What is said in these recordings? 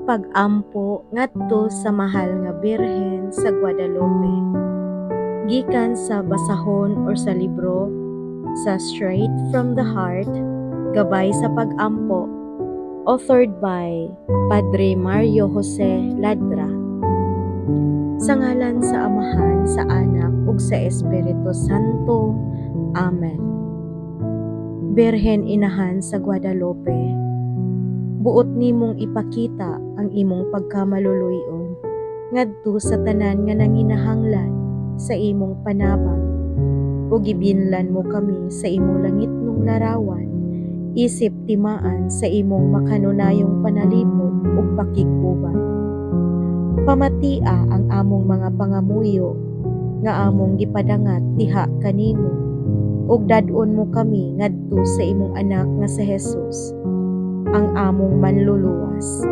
Pag-ampo ngadto sa Mahal nga Birhen sa Guadalupe. Gikan sa basahon or sa libro sa Straight from the Heart, Gabay sa Pag-ampo, authored by Padre Mario Jose Ladra. Sa ngalan sa Amahan, sa Anak, ug sa Espiritu Santo. Amen. Birhen Inahan sa Guadalupe, buot nimong ipakita ang imong pagkamaluluy-on ngadto sa tanan nga nanginahanglan sa imong panabang, ug gibinlan mo kami sa imong langitnong larawan isip timaan sa imong makanunayong panalipod ug pakig-uban. Pamatia ang among mga pangamuyo nga among gipadangat diha kanimo, ug dad-on mo kami ngadto sa imong Anak nga si Jesus, ang among Manluluwas.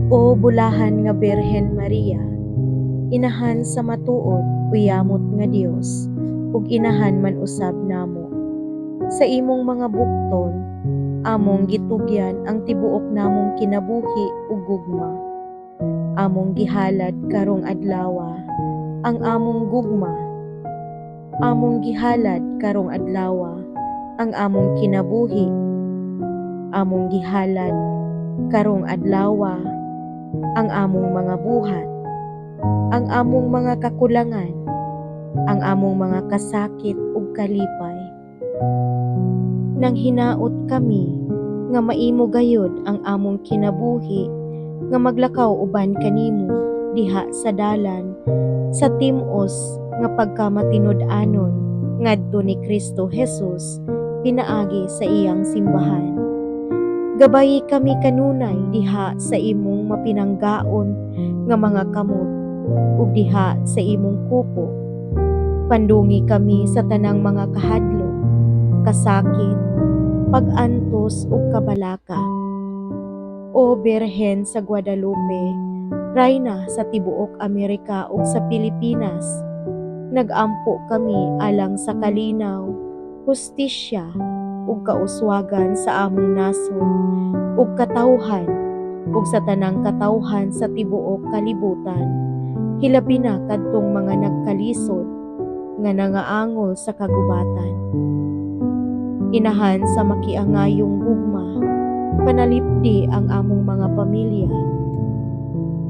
O Bulahan nga Birhen Maria, Inahan sa matuod uyamot nga Dios ug inahan man usab namo. Sa imong mga bukton, among gitugyan ang tibuok namong kinabuhi ug gugma. Among gihalad karong adlawa ang among gugma. Among gihalad karong adlawa ang among kinabuhi. Among gihalad karong adlawa ang among mga buhat, ang among mga kakulangan, ang among mga kasakit ug kalipay. Nang hinaot kami nga maimo gayud ang among kinabuhi nga maglakaw uban kanimo diha sa dalan sa tim-os nga pagkamatinud-anon ngadto ni Kristo Jesus pinaagi sa iyang simbahan. Gabayi kami kanunay diha sa imong mapinanggaon nga mga kamot ug diha sa imong kupo. Pandungi kami sa tanang mga kahadlok, kasakit, pag-antos ug kabalaka. O Birhen sa Guadalupe, Rayna sa tibuok Amerika ug sa Pilipinas, nag-ampo kami alang sa kalinaw, hustisya ug kauswagan sa among nasod ug katawhan ug sa tanang katawhan sa tibuok kalibutan, hilabi na kadtong mga nagkalisod nga nangaangol sa kagubatan. Inahan sa makiangayong gugma, panalipdi ang among mga pamilya.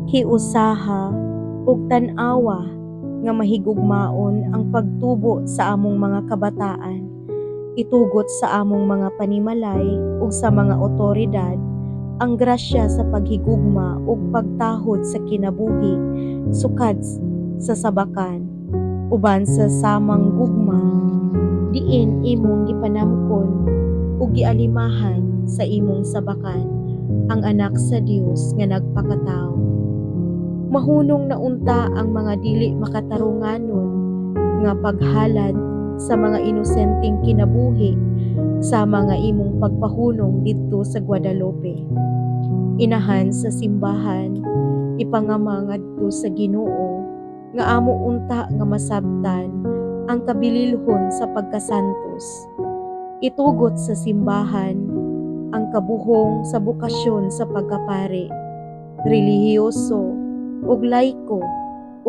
Hiusaha ug tan-awa nga mahigugmaon ang pagtubo sa among mga kabataan. Itugot sa among mga panimalay ug sa mga otoridad ang grasya sa paghigugma ug pagtahod sa kinabuhi sukad sa sabakan, uban sa samang gugma diin imong gipanamkon ug gialimahan sa imong sabakan ang Anak sa Dios nga nagpakatawo. Mahunong na unta ang mga dili makatarunganon nga paghalad sa mga inosenteng kinabuhi sa mga imong pagpahunong didto sa Guadalupe. Inahan sa simbahan, ipangama ngadto sa Ginoo nga amo unta nga masabtan ang kabililhon sa pagkasantos. Itugot sa simbahan ang kabuhong sa bokasyon sa pagkapari, relihiyoso ug laiko,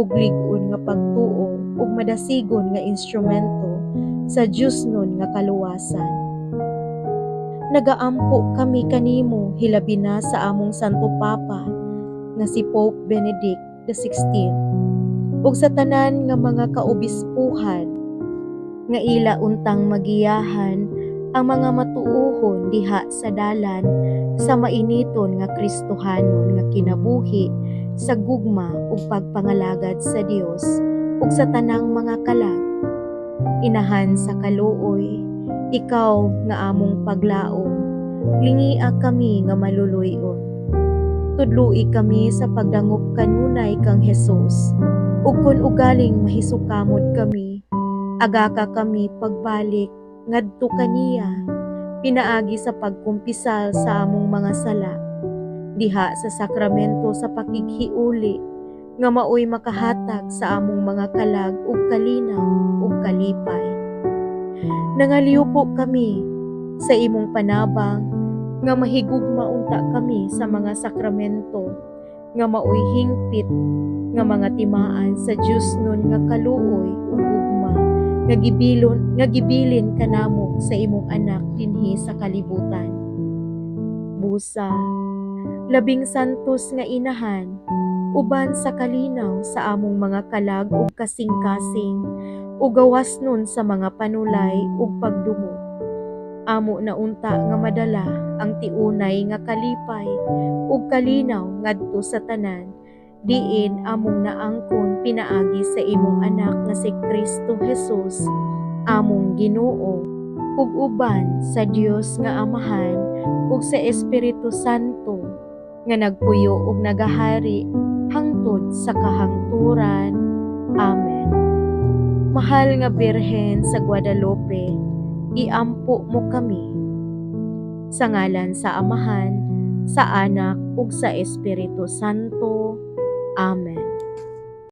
ug lig-on nga pagtuo ug madasigon nga instrumento sa Diyosnon nga kaluwasan. Nagaampo kami kanimo hilabi na sa among Santo Papa nga si Pope Benedict XVI ug sa tanan nga mga kaobispuhan nga ila untang magiyahan ang mga matuohon diha sa dalan sa mainiton nga Kristohanon nga kinabuhi sa gugma ug pagpangalagad sa Dios ug sa tanang mga kalag. Inahan sa kaluoy, ikaw nga among paglaom, lingia kami nga maluluy-on. Tudloi kami sa pagdangop kanunay kang Hesus, ug kon ugaling mahisukamot kami, agaka kami pagbalik ngadto kaniya pinaagi sa pagkumpisal sa among mga sala diha sa sakramento sa pakighiuli nga maoy makahatag sa among mga kalag og kalinaw ug kalipay. Nangaliwpo kami sa imong panabang. Nga mahigugma unta kami sa mga sakramento nga maoy hingpit nga mga timaan sa Diosnon nga kaluoy ug gugma nga gibilin kanamo sa imong Anak dinhi sa kalibutan. Busa, Labing Santos nga Inahan, uban sa kalinaw sa among mga kalag ug kasing-kasing ug gawasnon sa mga panulay ug pagdumot, amo na unta nga madala ang tiunay nga kalipay ug kalinaw ngadto sa tanan diin among naangkon pinaagi sa imong Anak nga si Kristo Jesus, among Ginoo, ug uban sa Dios nga Amahan ug sa Espiritu Santo nga nagpuyo ug nagahari hangtod sa kahangturan. Amen. Mahal nga Birhen sa Guadalupe, iampo mo kami. Sa ngalan sa Amahan, sa Anak ug sa Espiritu Santo. Amen.